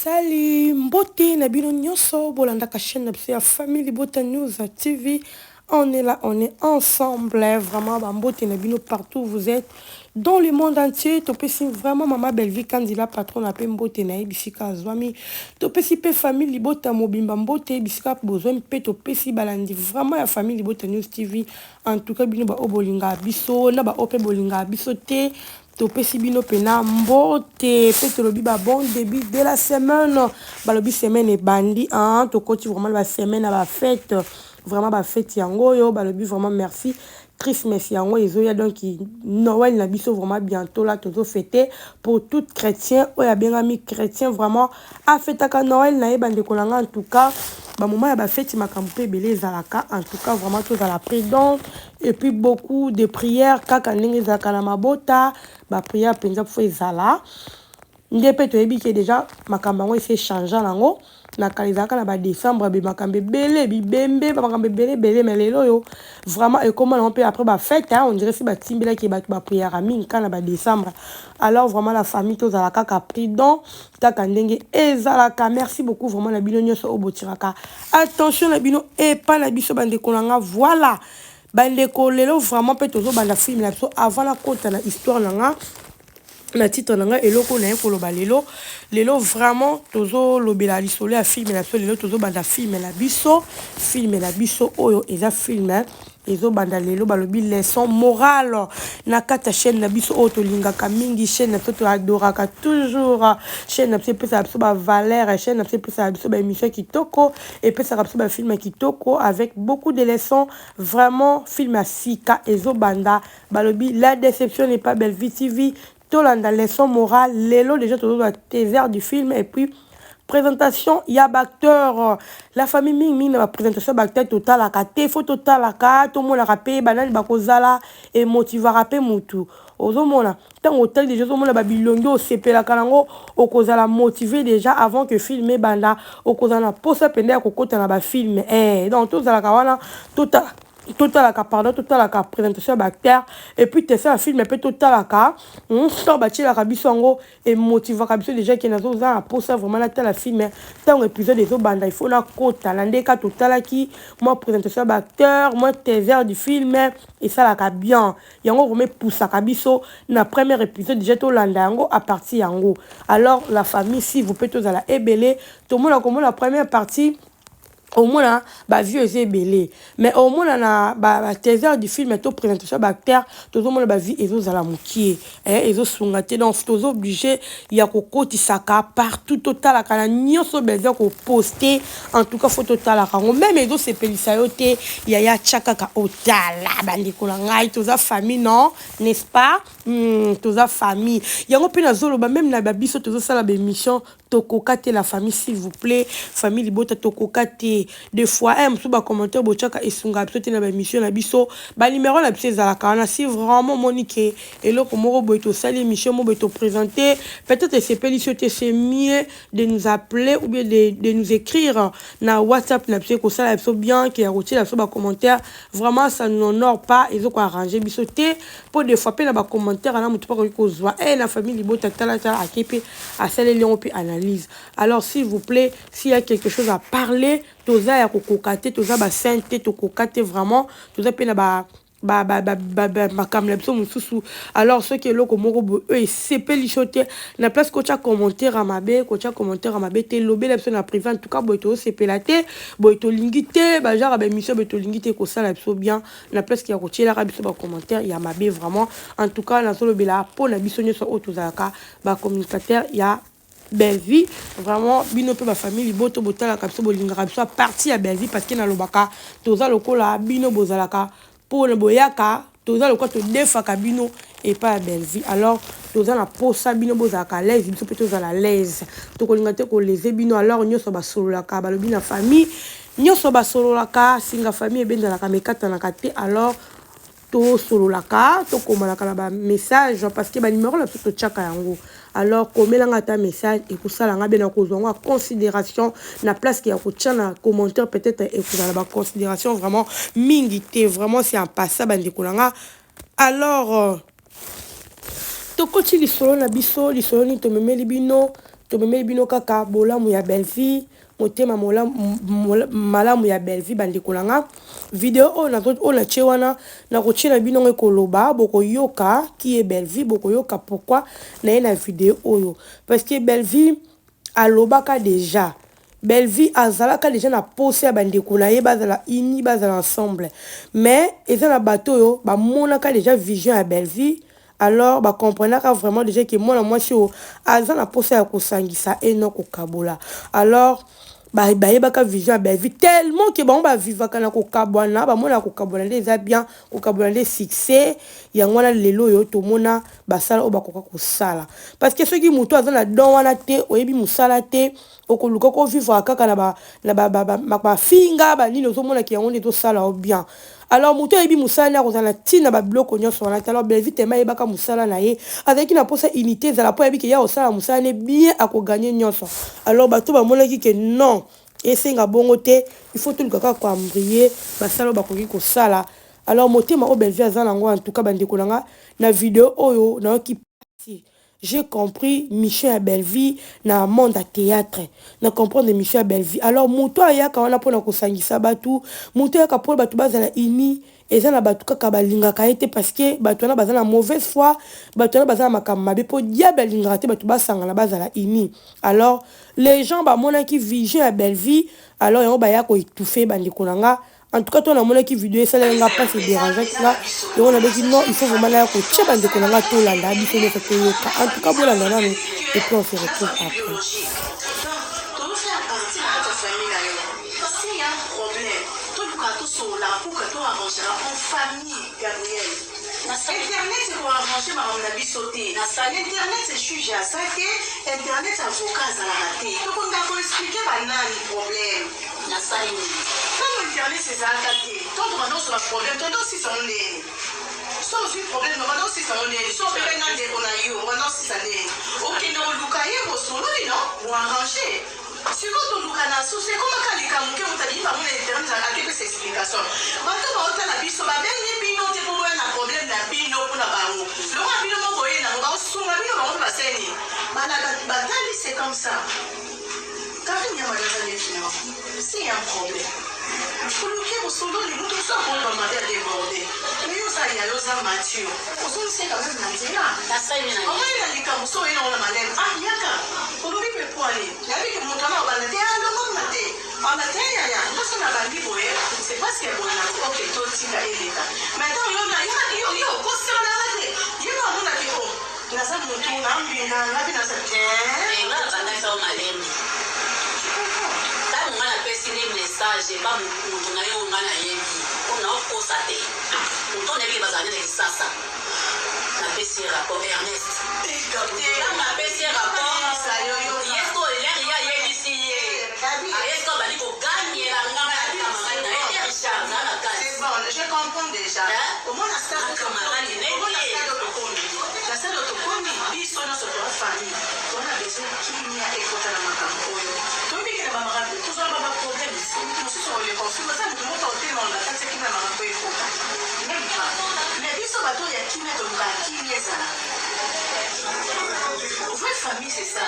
Salut mbote na bino nyonso bolandaka chaîne na biso ya famille libota news TV. On est là, on est ensemble, vraiment ba mbote na bino partout où vous êtes dans le monde entier. Topesi vraiment mama Bellevue Kandila patron na pe mbote na ye bisika azwami. Topesi pe famille libota mobimba mbote bisika bozwami pe topesi balandi vraiment ya famille libota news TV. En tout cas bino ba oyo bolingaka biso na ba oyo pe bolingaka biso te, topesi bino pena mbote pe tolobi ba bon début de la semaine. Balobi semaine ebandi, hein, tokoti vraiment ba semaine ya ba fête, vraiment ba fête yango oyo balobi vraiment merci. Christmas yango ezoya, donc Noël na biso vraiment bientôt là tozo fêter. Pour tout chrétien oyo abengami chrétien, vraiment afetaka Noël na ye, bandeko na nga. En tout cas bamoment ya bafeti, makambo mpe ebele ezalaka. En tout cas vraiment tozala prudent et puis beaucoup de prières, kaka ndenge ezalaka na mabota, baprière mpenza faut ezala nde mpe toyebi ke déjà makambo yango esi échange nango. Na kala ezalaka na badécembre, be makambo ebele, bibembe, bamakambo ebele ebele, mais lelo oyo vraiment ekóma nango mpe après bafête, on dirait si batimbelaki bato baprière mingi kaka na badécembre. Alors vraiment la famille, tozala kaka prudent, kaka ndenge ezalaka. Merci beaucoup vraiment na bino nyonso oyo botiraka attention na bino epa na biso, bandeko na nga. Voilà bandeko, lelo vraiment mpe tozobanda film na biso. Avant nakota na histoire na nga, na titre na ngai, eloko naye koloba lelo, lelo vraiment tozolobela lisolo ya film na biso. Lelo tozobanda film na biso, film na biso oyo eza film ezobanda lelo, balobi leçon morale, na kati ya chaîne na biso oyo tolingaka mingi, chaîne na biso toadoraka toujours, chaîne na biso epesaka biso bavaleur, chaîne na biso epesaka biso baémission kitoko, epesaka biso bafilm ya kitoko avec beaucoup de leçons. Vraiment film ya sika ezobanda, balobi la déception n'est pas Belle Vie TV. Tolanda leçon morale lelo. Déjà tozozwa teaser du film et puis présentation ya baacteur. La famille, mingimingi na baprésentation ya baacteur totalaka te. Faut totalaka, tomonaka mpe banani bakozala, emotivaka mpe motu. Ozomona ntango otali déjà, ozomona babilongi osepelaka nango, okozala motivé déjà avant que film ebanda, okozala na posa mpenza ya kokota na bafilm. Donc tozalaka wana, totalaka, pardon, totalaka présentation ya baacteur et puis teaser ya film mpe totalaka. Ntango batielaka biso yango, emotivaka biso déjà ke nazoza na posa vraiment natala film. Ntango épisode ezobanda, il faut nakota na nde ka totalaki mwa présentation ya baacteur, mwa teaser du film, esalaka bien. Yango vraiment epusaka biso na premier épisode déjà tolanda yango à partir yango. Alors la famille, s'il vous plaît, tozala ebele, tomona komona première partie, omona bavues eza ebele, mais omona na bateaser du film to présentation ya baacteur, tozomona bavues ezozala mokie, ezosunga te. Donc toza obligé ya kokotisaka partout, totalaka na nyonso beza koposte. En tout cas faut totalaka yango, même ezosepelisa yo te, yaya, tia kaka otala. Bandeko na ngai, toza famille, non, n'est-ce pas? Toza famille. Yango mpe nazoloba, même na babiso tozosala baémission, tokoka te. La famille, s'il vous plaît, famille libota, tokoka te. Des fois mosusu bacommentaire botiaka esungaka biso te na baémission na biso. Banimero na biso ezalaka wana. Si vraiment omoni ke eloko moko boye tosali, émission moko boye toprésente, peut-être esepeli so te, c'est mieux de nous appeler ou bien de nous écrire na WhatsApp na biso. Ekosala biso bien ke ya kotiela biso bacommentaire. Vraiment ça nous honore pas, ezokoarrange biso te, mpo des fois mpe na bacommentaire wana motu mpo akoki kozwa na famille libota, talatala, ake mpe asaleli yango mpe analyse. Alors s'il vous plaît, s'il y a quelque chose à parler, toza ya kokoka te, toza basaint te, tokoka te vraiment, toza mpe na ba makambo na biso mosusu. Alors soki eloko moko boye oyo esepeli so te, na place kotya commentaire ya mabe, kotya commentaire ya mabe te, lobela biso na privé: en tout cas boye tozosepela te, boye tolingi te, bagenre ya baémission boye tolingi te. Kosala biso bien na place ya kotielaka biso bacommentaire ya mabe. Vraiment, en tout cas nazolobela mpo na biso nyonso oyo tozalaka bacommunicateur ya Bellevue. Vraiment bino mpe bafamille liboto, botalaka biso, bolingaka biso à partir ya Bellevue, parce que nalobaka toza lokola bino bozalaka mpona boyaka, toza lokola todefaka bino epai ya Bellevue. Alors toza na posa bino bozalaka l'aise, biso mpe tozala l'aise, tokolinga te kolese bino. Alors nyonso basololaka, balobi na famille nyonso basololaka, singa famille ebendelaka mekatanaka te. Alors tosololaka, tokomanaka na bamessage, parce que banimero na biso totiaka yango. Alors komelanga ata message, ekosalanga be na kozwa yango ya considération na place ya kotia na commentaire. Peut-être ekozala baconsidération vraiment mingi te. Vraiment c'est un passa, bandeko na nga. Alors tokoti lisolo na biso. Lisolo nini tomemeli bino? Tomemeli bino kaka bolamu ya Bellevue, motema malamu ya Bellevue bandeko na nga. Video oyo nazo oyo natie wana nakotiela bino yango ekoloba, bokoyoka qui est Bellevue, bokoyoka pourquoi naye na video oyo. Parce que Bellevue alobaka dejà, Bellevue azalaka dejà na posa ya bandeko na ye bazala unis, bazala ensemble. Mais eza na bato oyo bamonaka dejà vision ya Bellevue. Alors ba comprenaka vraiment dejà que mwana mwasi oyo aza na posa ya kosangisa et non kokabola. Alors bayebaka vision ya Bellevue tellement que bango ba vivaka na kokabwana, bamonaka kokabwana nde eza bien, kokabwana nde succès. Yango wana lelo oyo tomona basala oyo bakoka kosala. Parce que soki moto aza na don wana te, oyebi mosala te, okoluka ko vivre kaka na bafinga banini, ozomonaki yango nde ezosala yo bien. Alors moto ayebi mosala nde akozala na ntina babiloko nyonso wana te. Alors Bellevue tellement ayebaka mosala na ye, azalaki na mposa unité ezala, mpo ayebi ke ya kosala mosala ne bien, akogagner nyonso. Alors bato bamonaki ke non, esenga bongo te, il faut toluka kaka koembrouiller basala oyo bakoki kosala. Alors motema oyo Bellevue aza nango, en tout cas bandeko na nga, na video oyo nayoki pasi. J'ai compris mission ya Bellevue na monde ya théâtre, na comprendre mission ya Bellevue. Alors moto ayaka wana mpona kosangisa bato, moto ayaka mpona bato bazala uni, eza na bato kaka balingaka ye te, parce que bato wana baza na mauvaise foi, bato wana baza na makambo mabe, mpo diable alingaka te bato basangana, bazala uni. Alors les gens bamonaki vision ya Bellevue, alors yango baya koétouffer. Bandeko na nga, en tout cas to namonaki video, esalaki nga mpasi, edérangeaki nga. Yango nabeki non, il faut vraiment naya kotia bandeko na nga, tolanda biso nyonso, toyoka. En tout cas bolanda nanu et puis on se retrouve après. Tozofaire partie na kati ya famille na yo. S'il y a un problème, toluka tosolola pour toarrangera en famille. Gabriel, internet ekoarrange makambo na biso te. Internet juge aza te, internet avocat azalaka te. Tokonda koexpliquer banani problème. Nasali nini? Ntango internet ezalaka te, ntango tobanda kozwa problème, tondo osisango ndeni? So ozwi problème, obanda osisango ndeni? So obebe na ndeko na yo, obanda osisa ndeni? Okende koluka ye, bosololi, no boarrange. Sikoyo toluka na susu, ekomaka likambo ke moto alingi bango na internet, akepesa explication. Bato baotala biso, babengi bino te mpo boya na problème na bino. Mpona bango longa bino mo boye nango, baosunga bino. Bango mpe baseni batali, c'est comme ça. Karine Yamadaza leki na, s'il y a un problème, oluki bosololi. Moto mosu akoyeba mabe, adéborde, mais yo oza ya yo, oza mature, ozongisi quand même na nzela. Nasali nini? Omoni na likambo so oye nango na maleme, ah yaka olobi mpe poale, nayebi ke moto wana obanda te, alongoma te, anda te, yaya nyonso na bandi boye, c'est parce que boye na ok, totika eleka. Maintenant yo na yo, yo okosema nanga te, ye mo amonaki o naza motu na mbinga ngabi naza te. Nga nabandaki ao malemi. Ntango nga napesi nde message epa moto na yo, nga nayebi mpo naokosa te. Moto nayebi bazala nde na Kisasa, napesi ye rapport Ernest. Ntango napesi ye rapport, ye siko lere ye ayebisi ye, aye siko abandi kogangela nganga ya camarade na ye te, Richard aza na kati. C'est bon, je comprends déjà. Hein? Omona stade, Camarade, omona stade tokomi. Na stade tokomi, biso nyonso toa famille. Toza besoin kimia ekota na makambo oyo. Toyebi ke na bamakambo tozala ba problème. Mosusu oleka ofinga, oza moto moko otelema na kati ya kimia, makambo ekota. Même pas. Mais biso bato ya kimia, tolukaka kimia ezala. Vraie famille, c'est ça.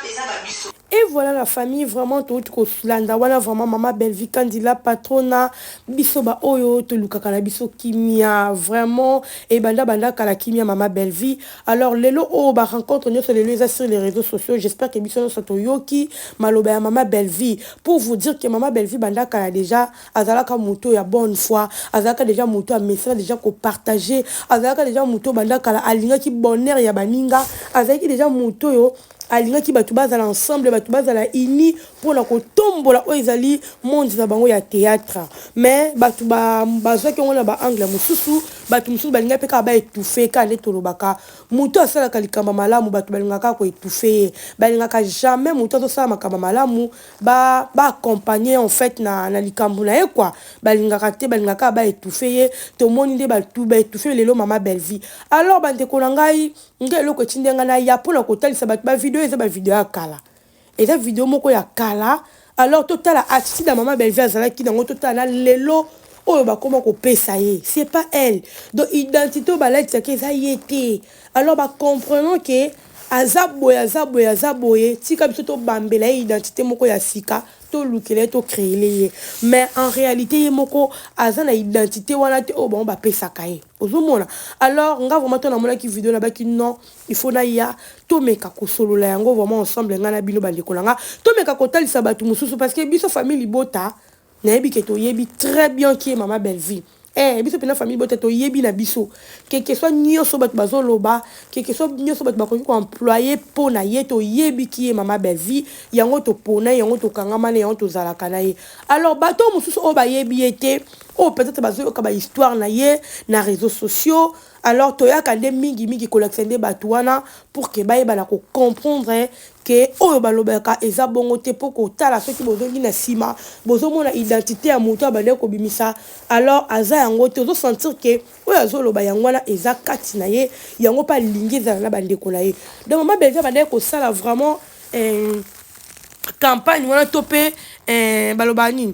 Eza babiso. Et voilà la famille, vraiment touti kolanda wana vraiment mama Bellevue Kandila patrona biso ba oyo tolukaka na biso kimia vraiment ebanda banda kala, kimia mama Bellevue. Alors lelo oyo ba rencontre nyonso lelo eza sur les réseaux sociaux. J'espère que biso nyonso toyoki maloba ya mama Bellevue, pour vous dire que mama Bellevue banda kala déjà azalaka moto ya bonne foi, azalaka déjà moto amesana déjà kopartager, azalaka déjà moto banda kala alingaki bonheur ya baninga, azalaki déjà moto oyo alingaki bato bazala ensemble, bato bazala uni mpona kotombola oyo ezali monde na bango ya théâtre. Mais bato bazwaki yango na baangle mosusu. Bato mosusu balingaki mpe kaka baétouffe. Kaka nde tolobaka, moto asalaka likambo malamu, bato balingaka kaka koétouffe ye. Balingaka jamais moto azosala makambo malamu baaccompagne en fait na likambo na ye quoi. Balingaka te, balingaka kaka baétouffe ye. Tomoni nde bato baétouffe lelo mama Bellevue. Alors bandeko na ngai, ngai eloko etindi ngai na ya mpona kotalisa bato bavideo, eza bavideo ya kala, eza video moko ya kala. Alors totala attitude ya mama Bellevue azalaki nango, totala na lelo. oyo bakoma kopesa ye, c'est pas elle. Donc identité oyo balatisaki eza ye te. Alors bacomprenant ke aza boye, aza boye, aza boye, tika biso tobambela ye identité moko ya sika, tolukela ye, tocréele ye. Mais en réalité, ye moko aza na identité wana te oyo bango bapesaka ye. Ozomona? Alors nga vraiment, to namonaki video, nabaki non, il faut naya tomeka kosolola yango vraiment ensemble, ngai na bino, bandeko na nga, tomeka kotalisa bato mosusu, parce que biso famille libota, nayebi ke toyebi très bien ki ye mama Bellevie. Biso mpena famille bota, toyebi na biso, keke soit nyonso bato bazoloba, keke soit nyonso bato bakoki koemployer mpo na ye, toyebi ki ye mama Bellevie. Yango topona yango, tokangama na yango, tozalaka na ye. Alors bato mosusu oyo bayebi ye te, oyo peut-être bazoyoka bahistoire na ye na réseaux sociaux, alors toyaka nde mingimingi kolakisa nde bato wana pour ke bayeba na kocomprendre ke oyo balobaka eza bongo te. Mpo kotala, soki bozongi na nsima, bozomona identité ya moto abandaki kobimisa, alors aza yango te. Ozosentir ke oyo azoloba yango wana eza kati na ye, yango mpe alingi ezala na bandeko na ye. Donc mama Bellevie abandaki kosala vraiment campagne wana to mpe baloba nini,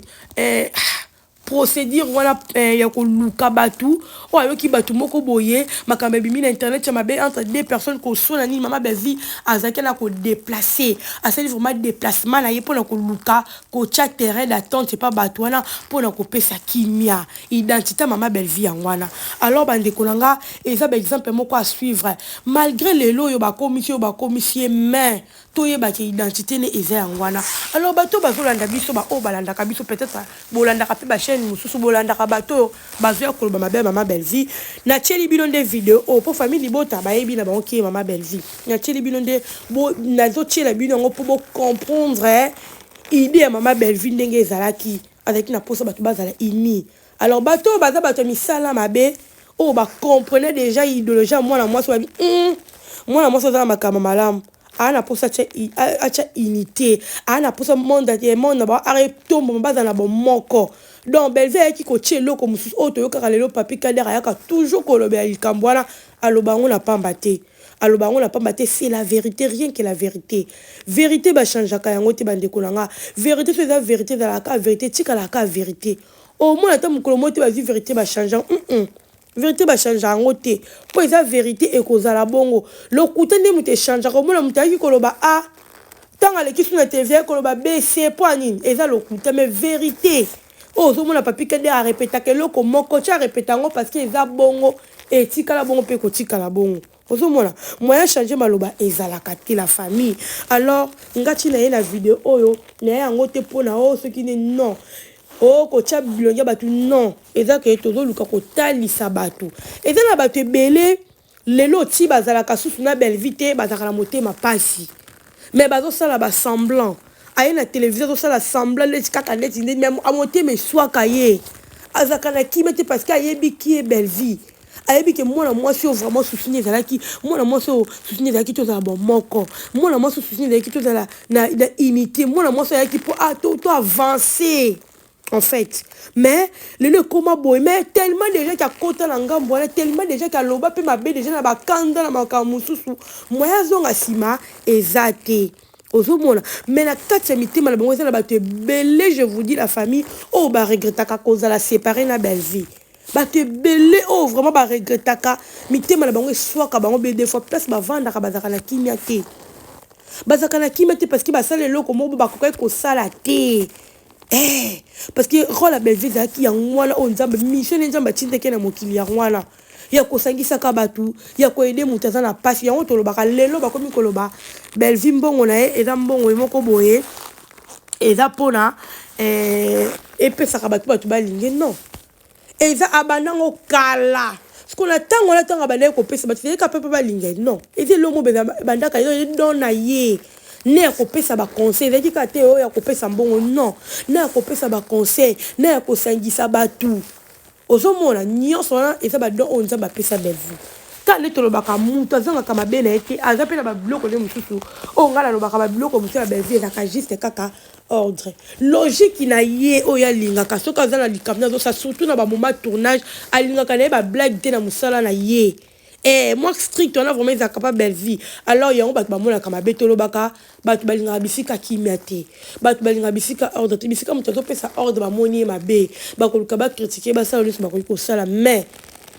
procédure wana ya koluka bato oyo ayoki bato moko boye, makambo ebimi na internet ya mabe entre deux personnes, kosona nini. Mama Bellevie azalaki na kodéplacer, asali vraiment déplacement na ye mpona koluka kotia terrain d'attente epa bato wana, mpona kopesa kimia. Identité mama Bellevie yango wana. Alors bandeko na nga, eza baexemple moko à suivre. Malgré lelo oyo bakomisi, oyo bakomisi ye, mais toyebaki identité ne eza yango wana. Alors bato bazolanda biso, baoyo balandaka biso, peut-être bolandaka mpe bachaîne mosusu, bolandaka bato oyo bazoya koloba mabe ya mama Bellevie, natieli bino nde video oyo mpo famille libota bayebi na bango ki ye mama Bellevie. Natieli bino nde, nazotiela bino yango mpo bocomprendre idée ya mama Bellevie ndenge ezalaki. Azalaki na mposa bato bazala uni. Alors bato oyo baza bato ya misala mabe, oyo bacomprene déjà idéologie ya mwana mwasi, babi mwana mwasi aza na makambo malamu, aa na mposa atya unité, aa na mposa monde monde na bango aretomboma, bazala na bomoko. Donc Bellevie ayaki kotia eloko mosusu oyo toyokaka lelo. Papi Kader ayaka toujours kolobela likambo wana, aloba yango na pamba te, aloba yango na pamba te. C'est la vérité, rien que la vérité. Vérité bachangeaka yango te, bandeko na nga. Vérité so eza vérité, ezalaka vérité, etikalaka vérité. Omona ata mokolo moko te bazwi vérité, bachange. Vérité bachange yango te, mpo eza vérité, ekozala bongo. Lokuta nde moto echangeaka. Omona moto ayaki koloba a, ntango aleki su na tv, ayaki koloba bc, mpo anini? Eza lokuta. Mais vérité oyo ozomona Papi Kade arepetaka eloko moko ti arepeta yango, parce que eza bongo, etikala bongo mpe ekotikala bongo. Ozomona, moyen change maloba ezalaka te, la famille. Alors nga ntina ye na video oyo, naye yango te mpona oyo soki nde non o kotia bilongi ya bato, non. Eza ke tozoluka kotalisa bato. Eza na bato ebele lelo ti bazalaka susu na Bellevie te, bazalaka na motema pasi, mais bazosala basemblant. Aye na télévision, azosala semblant neti kaka neti nde, mais motema eswaka ye, azalaka na kimia te, parce que ayebi ki ye Bellevie. Ayebi ke mwana mwasi oyo vraiment susuni ezalaki, mwana mwasi oyo susuni ezalaki tozala bomoko, mwana mwasi oyo susuni ezalaki tozala na unité, mwana mwasi ayaki mpo to avance en fait. Mais lelo ekóma boye, mais tellement déjà ki akota na ngambo wana, tellement déjà ki aloba mpe mabe déjà na bakanda na makambo mosusu, moya azonga nsima eza te. Ozomona, mais na kati ya mitema na bango, eza na bato ebele, je vous dis la famille, oyo baregretaka kozala séparé na Bellevie. Bato ebele oyo vraiment baregretaka, mitema na bango eswaka bango be. Des fois place bavandaka, bazalaka na kimia te, bazalaka na kimia te, parce que basala eloko moko bakokaki kosala te. Parce que rôle ya Bellevie ezalaki yango wana oyo Nzambe, mission ne Nzambe atindaki na mokili, yango wana ya kosangisaka bato, ya koaider moto aza na mpasi. Yango tolobaka. Lelo bakomi koloba Bellevie, mbongo na ye eza mbongo moko boye, eza mpona epesaka bato, bato balingi. Non, eza abandango kala. Siko na ntango wana, ntango abandaki kopesa bato, ezalika mpe mpe balinga. Non, eza eloko ebandaka, eza don na ye ne ya kopesa baconseil. Ezalaki kaka te oyo ya kopesa mbongo, non, na ya kopesa baconseil, na ya kosangisa bato. Ozomona, nyonso wana eza badon oyo Nzambe apesa Bellevue. Kaka nde tolobaka, moto azangaka mabe na ye te, aza mpe na babiloko nde mosusu oyo ngai nalobaka. Babiloko mosusu ya Bellevue ezalaka juste kaka ordre logique na ye oyo alingaka. Soki aza na likambo, azosala, surtout na bamoment tournage, alingaka na ye bablague te na mosala na ye. Mwa strict wana vraiment ezalaka pa Bellevue. Alors yango bato bamonaka mabe. Tolobaka, bato balingaka bisika kimia te, bato balingaka bisika ordre te. Bisika moto azopesa ordre, bamoni ye mabe, bakoluka bacritiquer, basala nyonso bakoki kosala. Mais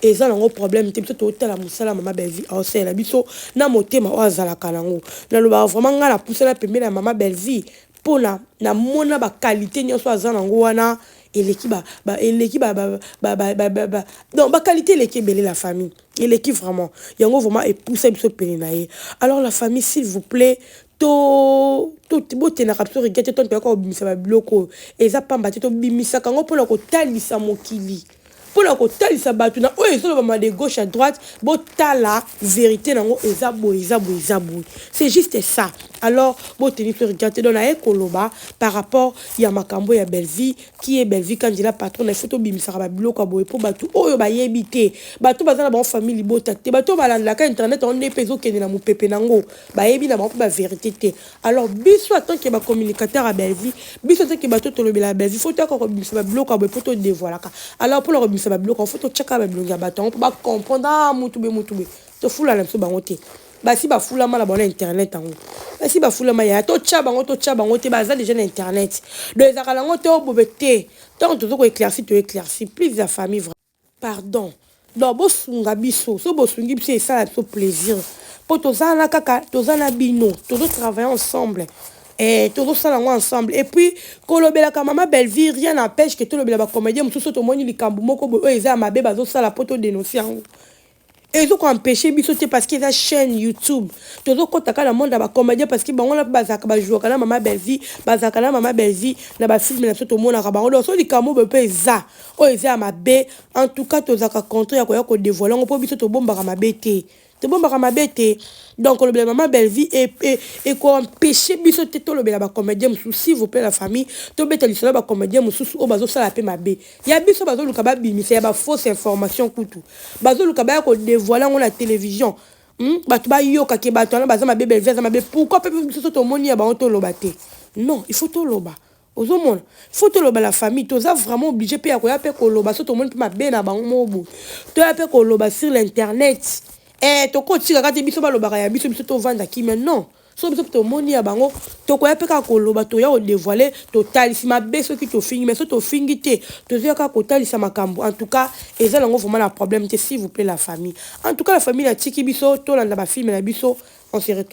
eza nango problème te. Biso totala mosala mama Bellevue aosalela biso na motema oyo azalaka nango. Nalobaka vraiment, ngai napusana pembeni ya mama Bellevue mpona namona baqualité nyonso aza nango wana. Eleki ba, ba eleki ba, ba, ba, ba, ba, ba, ba. Donc baqualité eleki ebele, la famille, eleki vraiment. Yango vraiment epousse biso pene na ye. Alors la famille, s'il vous plaît, to botenaka biso rigueur te. To toyaka kobimisa babiloko oyo eza pamba te. Tobimisaka yango mpona kotalisa mokili, mpona kotalisa bato na oyo ezolobama de gauche à droite. Botala vérité nango eza boye, eza boye, eza boye, c'est juste ça. Alors boteni biso rigueur te. Donc naye koloba par rapport ya makambo ya Bellevue, qui est Bellevue Kandila patron. Il faut tobimisaka babiloko ya boye mpo bato oyo bayebi te, bato baza na bango famille libota te, bato oyo balandaka internet yango nde mpe ezokende na mopepe nango, bayebi na bango mpe bavérité te. Alors biso en tant que bacommunicateur ya Bellevue, biso en tant que bato tolobela ya Bellevue, faut toyaka kobimisa babiloko ya boye mpo todévoilaka. Alors mpona kobimisa babiloko, faut totyaka babilongi ya bato yango mpo bacomprendre. Ah, mutu be, mutu be, tofulana biso bango te. Basi bafulama na bango na internet yango, basi bafulama yaya. Totya bango, totya bango te, baza déjà na internet. Donc ezalaka nango te obobe te. Ntango toza koéclaircir, toéclaircir plus ya famille. Pardon, donc bosunga biso. So bosungi biso, esala biso plaisir, mpo toza na kaka, toza na bino, tozotravaille ensemble, tozosala yango ensemble. Et puis kolobelaka mama Bellevue, rien n'empêche ke tolobela bacomédien mosusu. Tomoni likambo moko boye oyo eza ya mabe bazosala, mpo todénonce yango, ezokoempêche biso te, parce que eza chaîne YouTube. Tozokɔta kaka na monde ya bacomédien, parce que bango wana mpe bazalaka, bajouaka na mama Bellevue, bazalaka na mama Bellevue na bafilm na biso, tomonaka bango. Donc so likambo boye mpe eza oyo eza ya mabe, en tout cas tozalaka contre ya koya kodévoiler yango, mpo biso tobombaka mabe te, tobombaka mabe te. Donc kolobela mama Bellevue ekoempêche biso te tolobela bacomédien mosusu. S'il vous plaît la famille, tobeta lisolo ya bacomédien mosusu oyo bazosala mpe mabe ya biso. Bazoluka babimisa ya bafausse information, kutu bazoluka baya kodévoiler yango na télévision, Bato bayokake bato wana baza mabe, Bellevue aza mabe. Pourquoi mpe biso so tomoni ya bango toloba te? Non, il faut toloba. Ozomona, faut toloba la famille. Toza vraiment obligé mpe ya koya mpe koloba. So tomoni mpe mabe na bango moko boye, toya mpe koloba sur l'internet. Tokotikaka te biso balobaka ya biso, biso tovanda kimia. Non, so biso tomoni ya bango, tokoya mpe kaka koloba, toya kodévoiler, totalisi mabe. Soki tofingi, mais so tofingi te, tozoya kaka kotalisa makambo. En tout cas eza nango vraiment na problème te. S'il vous plaît la famille, en tout cas la famille, natiki biso tolanda bafilm na biso. On se retrouve.